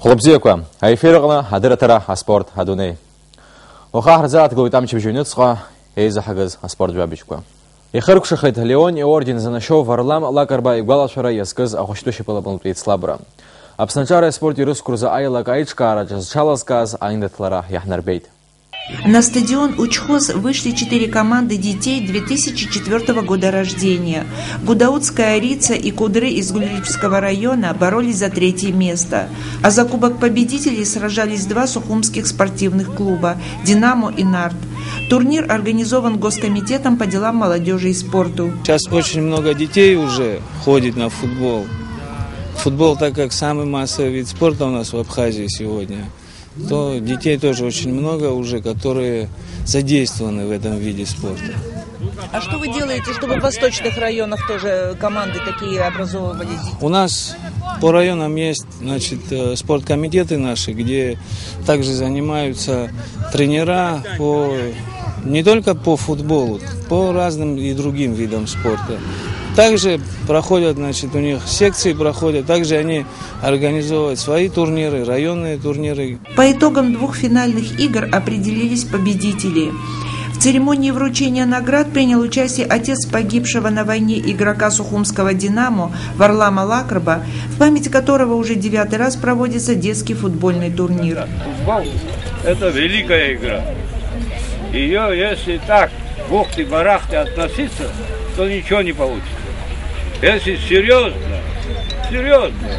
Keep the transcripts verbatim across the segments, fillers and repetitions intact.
Хәлыбзиақәа, аефир аҟны адырраҭара аспорт адунеи. Уаха ҳарзааҭгылоит амчыбжь аҩныҵҟа еизаҳагаз аспорт жәабжьқәа. Ихыркәшахеит Леон иорден занашьоу Варлам Лакрба игәалашәара иазкыз ахәышәтәышьапыла абылтәы еицлабра. Аԥсны аҿареи аспорти русқәа рзы аилак аиҿкаараҿы зҽалазкааз аиндаҭлара иаҳнарбеит. На стадион «Учхоз» вышли четыре команды детей две тысячи четвёртого года рождения. Гудаутская «Рица» и «Кудры» из Гулрипского района боролись за третье место. А за Кубок победителей сражались два сухумских спортивных клуба «Динамо» и «Нарт». Турнир организован Госкомитетом по делам молодежи и спорту. Сейчас очень много детей уже ходит на футбол. Футбол, так как самый массовый вид спорта у нас в Абхазии сегодня, то детей тоже очень много уже, которые задействованы в этом виде спорта. А что вы делаете, чтобы в восточных районах тоже команды такие образовывались? У нас по районам есть, значит, э, спорткомитеты наши, где также занимаются тренера по, не только по футболу, по разным и другим видам спорта. Также проходят, значит, у них секции проходят, также они организовывают свои турниры, районные турниры. По итогам двух финальных игр определились победители. В церемонии вручения наград принял участие отец погибшего на войне игрока сухумского «Динамо» Варлама Лакрба, в память которого уже девятый раз проводится детский футбольный турнир. Футбол — это великая игра. Её, если так бухты-барахты относиться, то ничего не получится. Если серьёзно, серьёзно,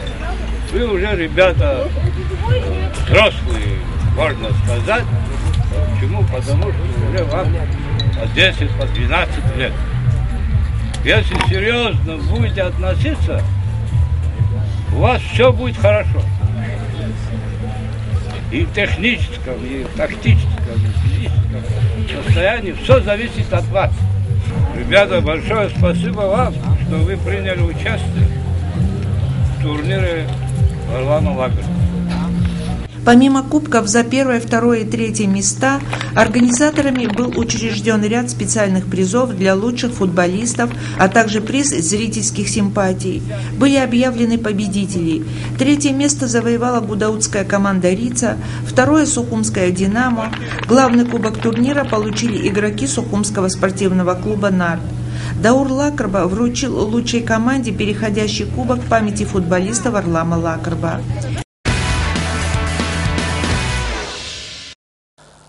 вы уже, ребята, э, взрослые, можно сказать. Почему? Потому что уже вам по десять, по двенадцать лет. Если серьёзно будете относиться, у вас всё будет хорошо. И в техническом, и в тактическом, и в физическом состоянии. Всё зависит от вас. Ребята, большое спасибо вам, что вы приняли участие в турнире Варлама Лакрба. Помимо кубков за первое, второе и третье места, организаторами был учреждён ряд специальных призов для лучших футболистов, а также приз зрительских симпатий. Были объявлены победители. Третье место завоевала гудаутская команда «Рица», второе — сухумская «Динамо». Главный кубок турнира получили игроки сухумского спортивного клуба «Нарт». Даур Лакрба вручил лучшей команде переходящий кубок памяти футболиста Варлама Лакрба.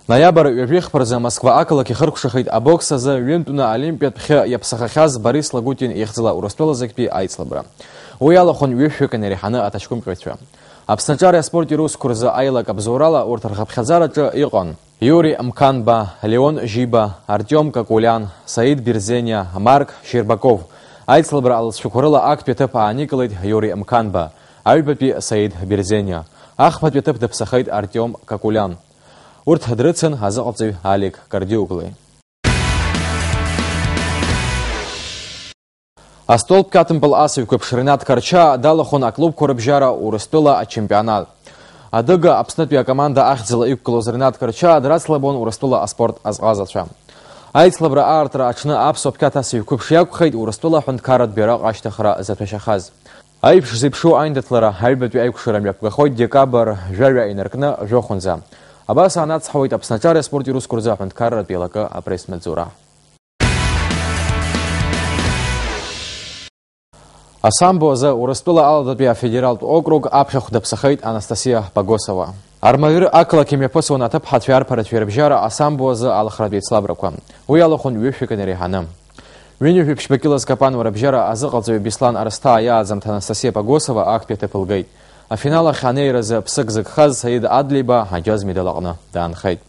Ноиабр ҩажәихԥа рзы Москва ақалақь ихыркәшахеит абокс азы ҩынтәны Олимпиатә хьы иаԥсахахьаз Борис Лагутин ихьӡала Урыстәыла зегьтәи аицлабра. Уи алахәын ҩышәҩык инареиҳаны аҭаҷкәымҟьаҩцәа. Аԥсны аҿареи аспорти русқәа рзы аилак абзоурала урҭ рхыԥхьаӡараҿы иҟан Иури Мканба, Леон Жиба, Артиом Какулян, Саид Бирзениа, Марк Щербаков. Аицлабра алҵшәақәа рыла актәи аҭыԥ ааникылеит Иури Мканба, аҩбатәи Саид Бирзениа. Ахԥатәи аҭыԥ даԥсахеит Артиом Какулян. Урҭ дрыцын азыҟаҵаҩ Алик Кардиоглы. Астол кьатымпыл асыҩқәа еиԥш Ринат Карча далахәын аклубқәа рыбжьара Урыстәыла ачемпионат. Адыга Аԥснытәи акоманда ахьӡала иқәгылоз Ринат Карча драцлабон Урыстәыла аспорт азҟазацәа. Аицлабра аартра аҽны аԥсуа кьаҭ асыҩқәа еиԥш иакәхеит Урыстәыла аҳәынҭқарратә бираҟ ашьҭыхра заҭәашьахаз. Аиԥш зеиԥшу аиндаҭлара аҩбатәи аиқәшара мҩаԥгахоит декабр жәаҩа инаркны жәохәынӡа. Абас аанацҳауеит Аԥсны аҿареи аспорти русқәа рзы аҳәынҭқарратә еилакы апресс-маҵзура. Асамбо азы Урыстәыла Аладатәи афедералтә округ аԥхьахә даԥсахеит Анастасиа Погосова. Армавир ақалақь имҩаԥысуан аҭыԥҳацәеи арԥарацәеи рыбжьара асамбо азы алхратә еицлабрақәа. Уи алахәын ҩышәҩык инареиҳаны. Ҩынҩажәи ԥшьба кьыла зкапануа рыбжьара азыҟаҵаҩ Беслан Арсҭаа иааӡамҭа Анастасиа Погосова актәи аҭыԥ лгеит. Афинал ахь анеиразы ԥсык зыгхаз Саид Адлиба аџьаз медал аҟны даанхеит.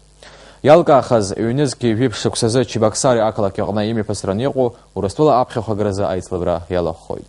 Иалкаахаз ҩнызқьи жәиԥшь шықәсазы Чебоксары ақалақь аҟны имҩаԥысраны иҟоу Урыстәыла аԥхьахәагразы аицлабра иалахәхоит.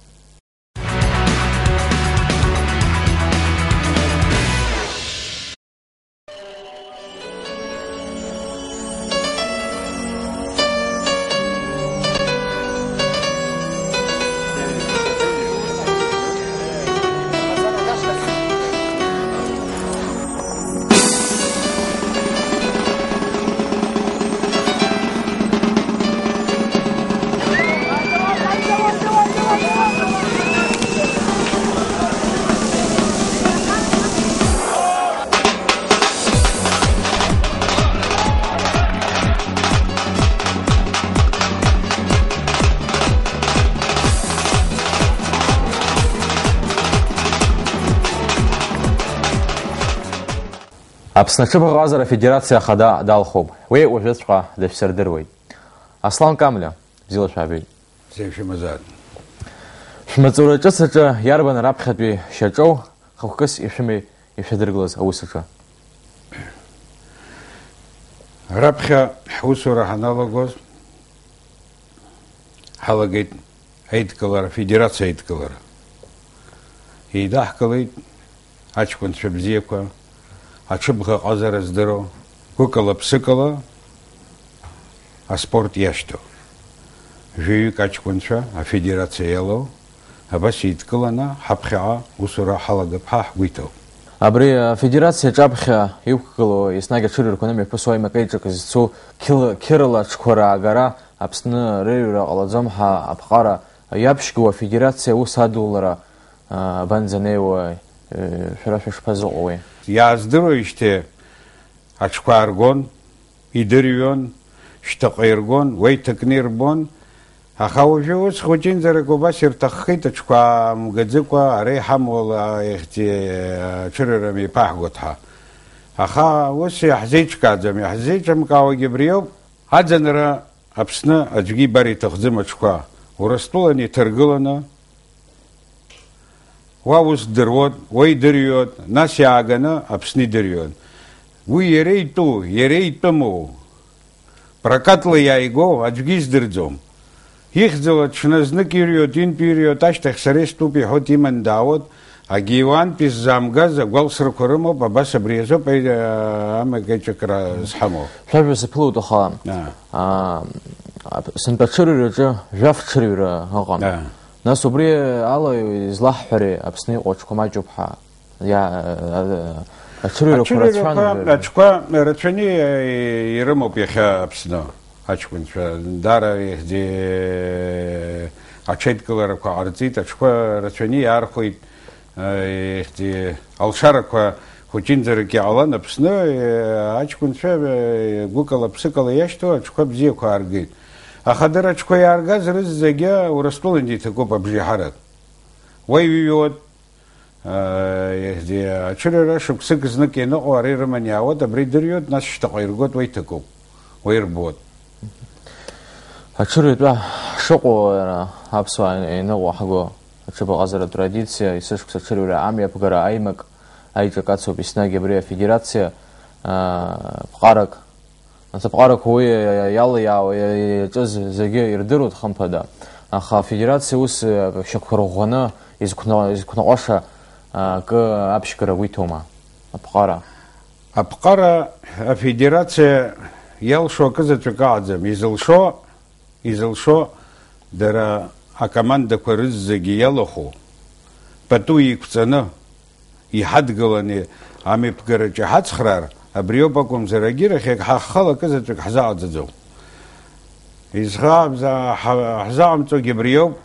Аԥсны аҽыбӷаҟазара афедерациа ахада далхуп. Уи уажәыҵәҟьа дышәсырдыруеит. Аслан Камлиа, бзиала шәаабеит. Бзиа шәымазааит. Шәмаҵура ҿыц аҿы иарбан раԥхьатәи шьаҿоу хықәкыс ишәыми ишәадыргылаз аус аҿы? Раԥхьа ҳусура ҳаналагоз, ҳалагеит аидкылара, афедерациа аидкылара. Еидаҳкылеит аҷкәынцәа бзиақәа, аҽыбӷаҟазара здыруа, гәыкала-ԥсыкала аспорт иашьҭоу. Жәаҩык аҷкәынцәа афедерациа иалоу, абас еидкыланы ҳаԥхьаҟа усура ҳалагап ҳәа ҳгәы иҭоуп. Абри афедерациа аҿаԥхьа иқәгылоу, еснагь аҽырҩрақәа анымҩаԥысуа аимак-аиҿак зцу қьыла-, қьырала аҽқәа раагара Аԥсны рыҩра ҟалаӡом ҳәа аԥҟара иаԥшьгоу афедерациа аус адулара, а, абанӡанеиуа, э, шәара шәышԥазыҟоу уи? Иаздыруеижьҭеи аҽқәа ааргон, идырҩон, шьҭаҟа иргон, уа иҭакны ирбон, аха уажәы ус хәыҷынӡарак убас ирҭаххеит аҽқәа аамгаӡыкәа, ара иҳамоу ала ихьӡи аҽырҩра меиԥаҳгоит ҳәа. Аха ус иаҳзеиҿкааӡам, иаҳзеиҿымкаауагьы абриоуп. Аӡынра Аԥсны аӡәгьы ибар иҭахӡам аҽқәа. Урыстәылан иҭаргыланы, уа ус ддыруан, уа идырҩуан, нас иааганы Аԥсны идырҩуан. Уи иара итәу, иара итәыму, прокатла иааигәоу аӡәгьы издырӡом. Ихьӡала ҽназнык ирҩуеит, интә ирҩуеит, ашьҭахь сара истәуп иҳәоит, иман даауеит, агьиуантә иззаамгаз агәалсрақәа рымоуп, абас абри азоуп, э, амагачакра зҳамоу. Шәажәа саԥылоит, аха, Аа. а, ап-, сынтәа аҽырҩраҿы жәаф ҽырҩра ыҟан. Аа. Нас убри ала излаҳҳәари Аԥсны иҟоу аҽқәа маҷуп ҳәа? Иа-, а-, а-, аҽырҩрақәа рацәан. Аҽырҩрақәа, аҽқәа рацәаны, э, ирымоуп иахьа Аԥсны аҷкәынцәа. Дара ихьӡи-, аҽеидкыларақәа ҟарҵеит, аҽқәа рацәаны иаархәеит, э, ихьӡи-, алшарақәа хәыҷынӡарак иҟалан Аԥсны, э, аҷкәынцәа, э, гәыкала-ԥсыкала иашьҭоу аҽқәа бзиақәа ааргеит. Аха дара аҽқәа иааргаз рызегьы Урыстәылантәи иҭакуп абжеиҳарак. Уа иҩуеит, Аҽырҩра шықәсык знык ианыҟоу ара ирыманы иаауеит, абра идырҩуеит, нас шьҭахьҟа иргоит, уа иҭакуп, уа ирбоит. Аҽырҩтәы ҳшыҟоу, ара, аԥсуаа ианыҟоу ҳго аҽыбӷаҟазаратә традициа, есышықәса аҽырҩра амҩаԥгара аимак, аиҿакацоуп еснагь абри афедерациа, аа, ԥҟарак, Аҭыԥҟарақәа уи иалиаауа иаҿыз зегьы ирдыруеит, хымԥада, аха афедерациа ус шьақәырӷәӷәаны изқәна-, изқәныҟәаша акы аԥшьгара агәы иҭоума, аԥҟара? Аԥҟара афедерациа иалшо акызаҵәык ыҟаӡам, изылшо, изылшо дара акомандақәа рызегьы иалахәу, пату еиқәҵаны, иҳадгыланы амҩаԥгараҿы иҳацхраар, абриоуп акәымзар, агьырахь егь ҳаххалакы заҵәык ҳзаҟаҵаӡом. Изхаамза-, ҳа-, ҳзаҟамҵогьы абриоуп.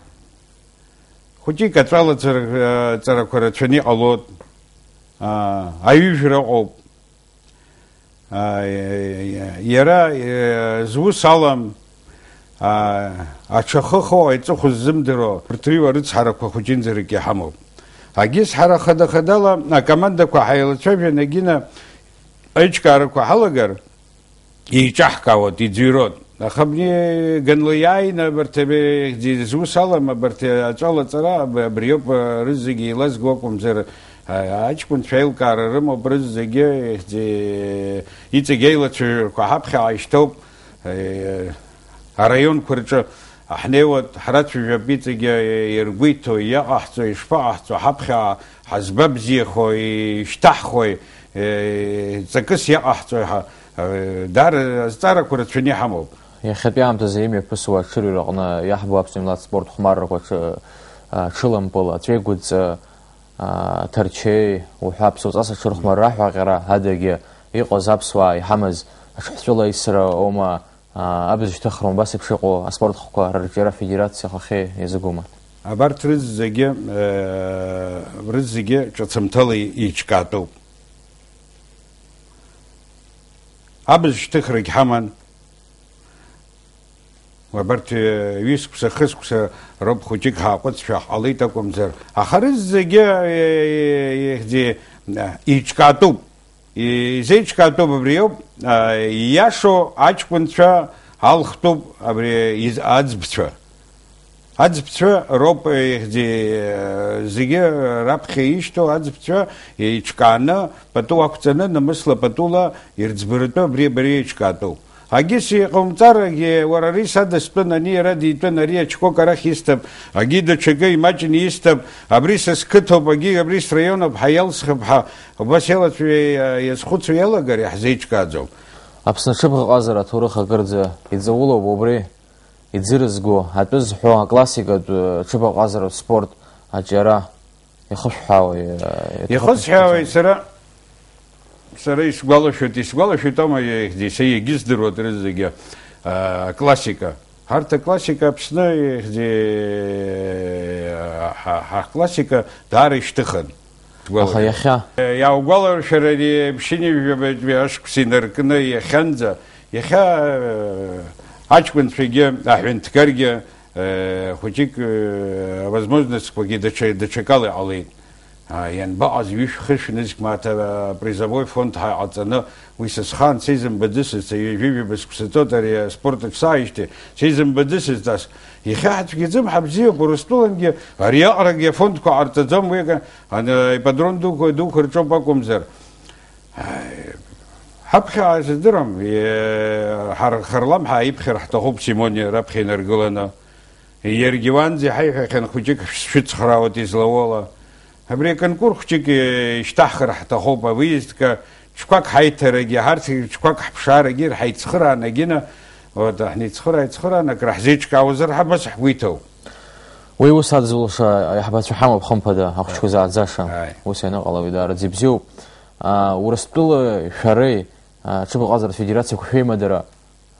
Хәыҷык аҵәалаҵәара-, ҵарақәа рацәаны иҟалоит. Аа, аҩыжәра ыҟоуп. Аа, иара, э, зус алам, аа, аҽахы хыҟоу аиҵыхә ззымдыруа, урҭ рыҩуа рыцҳарақәа хәыҷынӡарак иҳамоуп. Агьыс ҳара хада-хадала акомандақәа ҳаилацәажәан, агьина аиҿкаарақәа ҳалагар, еиҿаҳкаауеит, иӡырҩуеит. Аха абни ганла иааины абарҭ аб-, зус алам, абарҭ аҵәалаҵара аб-, абриоуп, рызегьы еилазго акәымзар, а-, аҷкәынцәа аилкаара рымоуп, рызегьы ихьӡи-, иҵегь аилацәажәарақәа ҳаԥхьаҟа ишьҭоуп, э, араионқәа рҿы ҳнеиуеит, ҳрацәажәап, иҵегьы иргәеиҭо, иаҟаҳҵо, ишԥаҟаҳҵо, ҳаԥхьаҟа ҳазбабзиахои, ишьҭаҳхуеи, э, ҵакыс иаҟаҳҵои ҳа-, Даара азҵаарақәа рацәаны иҳамоуп. Иахьатәи аамҭазы имҩаԥысуа аҽырҩраҟны иаҳбо аԥсуа милаҭ спорт хәмаррақәа аҽы-, аҽылампыл, аҵәеигәыдҵа, аҭарчеи уҳәа аԥсуа ҵас аҽырхәмарра ҳәа аҟьара адагьы иҟаз аԥсуаа иҳамаз аҽҳәҵәыла аисра аума, абз шьҭыхра убас еиԥш иҟоу аспорт хкқәа рырҿиара афедерациа ахахьы иазыгума? Абарҭ рызегьы, э, рызегьы ҿыцымҭала еиҿкаатәуп. Абз шьҭыхрагь ҳаман. Абарҭ, э, ҩышықәса, хышықәса роуп хәыҷык ҳааҟәыҵшәа ҳҟалеит акәымзар. Аха рызегьы, э, э, э, еиҿкаатәуп. Изеиҿкаатәуп абри ауп, а, ииашоу аҷкәынцәа алхтәуп абри из-, аӡбцәа. Аӡбцәа роуп, ихьӡи, зегьы раԥхьа ишьҭоу аӡбцәа еиҿкааны, пату ақәҵаны, намысла патула ирӡбаратәы абри абареи еиҿкаатәуп. Агьыс иҟоумҵарагьы, уара, ари са дыстәын, ани иара дитәын, ари ачкок арахь исҭап, агьи даҽакы имаҷны исҭап, абри са сқыҭоуп, агьи абри сраионуп ҳәа иалсхып ҳәа, убас иалацәажәо иазхәыцуа иалагар иаҳзеиҿкааӡом. Аԥсны аҽыбӷаҟазара аҭоурых акырӡа иҵаулоуп убри. Иӡырызго атәы зҳәо аклассикатә, э, ҽыбӷаҟазаратә спорт аҿиара ихышәҳәаауеи, э, Ихысҳәаауеи, сара, сара исгәалашәоит, исгәалашәоит, ама, ихьӡи, са иагьыздыруа рызегьы, э, классика. Ҳарҭ аклассика Аԥсны, ихьӡи, ҳа, ҳа, ҳклассика даара ишьҭыхын. Аха иахьа? Иааугәаларшәар, ари ԥшьынҩажәабатәи ашықәс инаркны иахьанӡа, иахьа, э, аҷкәынцәагьы, аҳәынҭқаргьы, э, хәыҷык, э, авозможностқәагьы даҽа, даҽакала иҟалеит. А, ианбаҟаз, ҩышә-хышә нызқь мааҭ, а, призовой фонд ҳаҟаҵаны, уи са схаан сеизымбаӡацызт, ҩажәи ҩба сықәса ҵуеит ари аспорт аҿы сааижьҭеи, сеизымбаӡацызт ас. Иахьа ҳацәгьаӡым, ҳабзиоуп, Урыстәылангьы ари аҟарагьы афондқәа ҟарҵаӡом, уи ага-, ан-, ипподром дуқәа, дуқәа рҿоуп акәымзар. Ҳаԥхьаҟа сыздырам, е-, ҳар-, ҳарлам ҳәа иԥхьар ҳҭахуп Симони раԥхьа инаргыланы. Иаргьы уанӡа иҳаиҳәахьан, хәыҷык шәыцхраауеит излауала. Абри аконкур хәҷык, е, ишьҭаҳхыр ҳҭахуп, авыездка ҽқәак ҳаиҭарагьы, ҳарҭ ҽқәак ҳԥшаарагьы, ҳаицхыраанагьы, вот, ҳнеицхыра-ааицхыраан, акры ҳзеиҿкаауазар, ҳабас ҳгәы иҭоу. Уи ус адызулша аиҳабацәа ҳамоуп, хымԥада, ахәыҷқәа зааӡаша. Ааи. Ус ианыҟалауеи, даараӡа ибзиоуп. Аа, Урыстәылеи шәареи, аа, аҽыбӷаҟазаратә федерациақәа шәеимадара,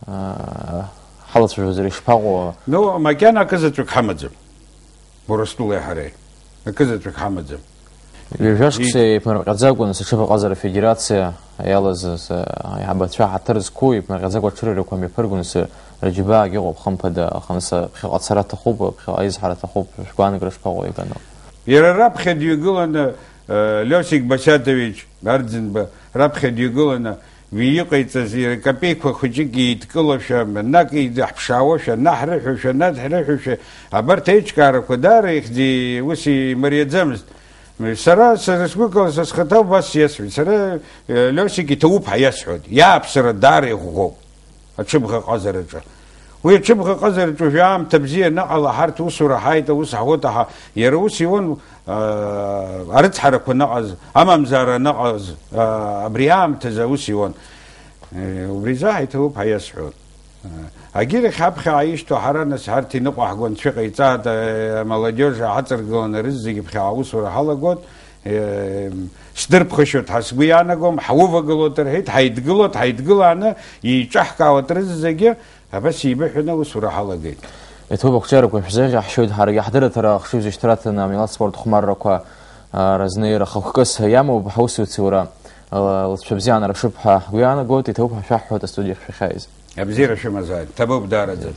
аа, ҳалацәажәозар ишԥаҟоу? Ну, макьана акызаҵәык ҳамаӡам. Урыстәылеи ҳареи. Акызаҵәык ҳамаӡам. Ҩажәа шықәса еиԥмырҟьаӡакәа, нас, аҽыбӷаҟазаратә федерациа иалаз, ас, аиҳабацәа ҳаҭыр зқәу еиԥмырҟьаӡакәа аҽырҩрақәа мҩаԥыргон, нас, рыџьабаагьы ыҟоуп, хымԥада, аха, нас, ԥхьаҟа ацара аҭахуп, ԥхьаҟа аизҳара аҭахуп, шәгәаанагара шԥаҟоу иаганы? Иара раԥхьа дҩагыланы, э, Лиосик Басиатович Арӡынба раԥхьа дҩагыланы, уи иҟаиҵаз, иара капеиқәа хәыҷык еидкылошәа, наҟ еидаҳԥшаауашәа, наҳ рыҳәошәа, наҭ рыҳәошәа, абарҭ аиҿкаарақәа даара ихьӡи ус имариаӡамызт. Сара, сара сгәыкала, са схаҭа убас иасҳәеит. Сара, э, Лиосик иҭабуп ҳәа иасҳәоит. Иааԥсара даара иӷәӷәоуп аҽыбӷаҟазараҿы. Уи аҽыбӷаҟазараҿы уажәы аамҭа бзиа анаҟала, ҳарҭ усура ҳаит, аус ҳуеит, аха иара ус иуан, э, арыцҳарақәа анаҟаз, амамзаара анаҟаз, э, абри аамҭазы аус иуан. Э, убри изы ҳаиҭабуп ҳәа иасҳәоит. Агьырахь аԥхьа ишьҭоу ҳара, нас, ҳарҭ иныҟәаҳго анцәа иҟаиҵааит, амолодежь ҳаҵаргыланы рызегьы ԥхьаҟа аусура ҳалагоит, сдырԥхашьоит ҳәа сгәы иаанагом, ҳаувагылоит рҳәеит, ҳаидгылоит, ҳаидгылааны еиҿаҳкаауеит рызегьы, абас еибыҳәаны аусура ҳалагеит. Иҭоуп, ақәҿиарақәа шәзеиӷьаҳшьоит, ҳаргьы ҳдырраҭара ахшыҩзышьҭра аҭаны амилаҭ спорт хәмаррақәа, а, разнеира хықәкыс иамоуп, ҳусзуҩцәа уара, а, лҵшәа бзиа аанарԥшып ҳәа ҳгәы иаанагоит, иҭабуп ҳәа шәаҳҳәоит астудиахь шәахьааиз. Абзиара шәымазааит, ҭабуп даараӡа.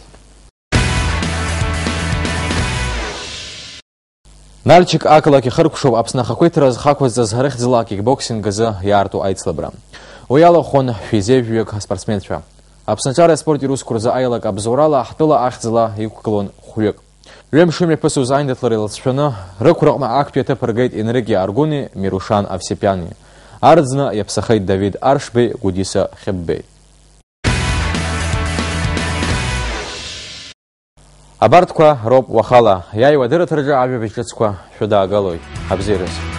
Нальчик ақалақь ихыркәшоуп Аԥсны ахақәиҭра зхақәызҵаз рыхьӡала акикбоксинг азы иаарту аицлабра. Уи иалахәын шәизеижәҩык аспортсменцәа. Аԥсны аҿар аспорт ирусқәа рзы аилак абзоурала ҳтәыла ахьӡала иқәгылон хәҩык. Ҩымш имҩаԥысуаз аиндаҭлара илацәшәаны, рықәраҟны актәи аҭыԥ ргеит Енрики Аргәыни Мирушан Овсепиани. Арӡны иаԥсахеит Давид Аршбеи Гәдиса Хьыббеи. Абарҭқәа роуп уахала иааиуа адырраҭараҿы ажәабжь ҿыцқәа шәыдаагалоит. Ҳабзиараз.